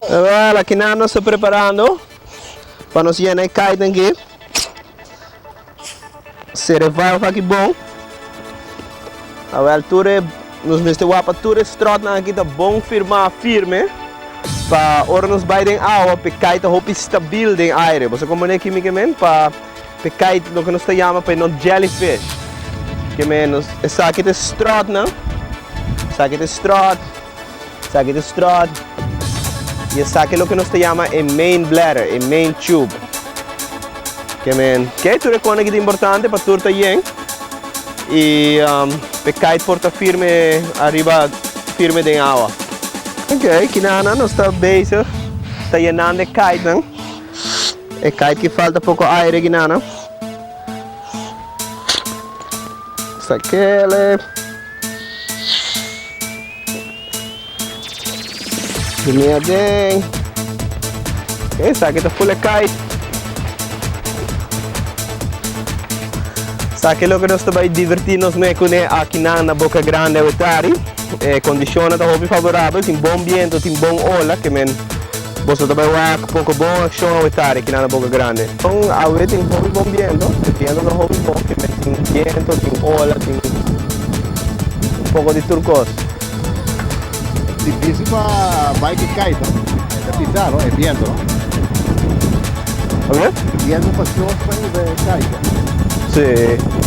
Wel, akinan nos ta preparando pa nos yena e kite aki. Sera e valve aki bon. Awel tur e nos mester wak pa tur e strotnan aki ta bon firmá firme pa ora nos bai den awa pa e kite ta hopi stabil den aire. Bo sa komo ne kimi ke men pa e kite loke nos ta yama pa e no jellyfish. Ke men nos esaki ta e strotnan, esaki ta e strot. Esaki ta strot y esaki loke nos ta yama e main bladder, e main tube. Ke men, ke tur e kona ki ta importante pa tur ta yen y pa e kite por ta firme ariba, firme den awa. Ok, kinana nos ta bezig ta yenando e kitenan. E kite ki falta poko aire kinana. Sakele. Bini aden. Esaki ta full e kite. Esaki loke nos ta bai diverti nos me kune akinan na Boca Grande awetari. E kondishonnan ta hopi favorabel, tin bon biento, tin bon ola, ke men boso ta bai wak poko bon akshon awetari akinan na Boca Grande. Awe tin hopi bon biento, e biento ta hopi bon, ke men tin biento, tin ola, tin un poko di tur kos. Difícil pa bai ke kite, no? E ta pisa, no? E biento, no? Oke? Biento pa short pa riba e kite. Sí.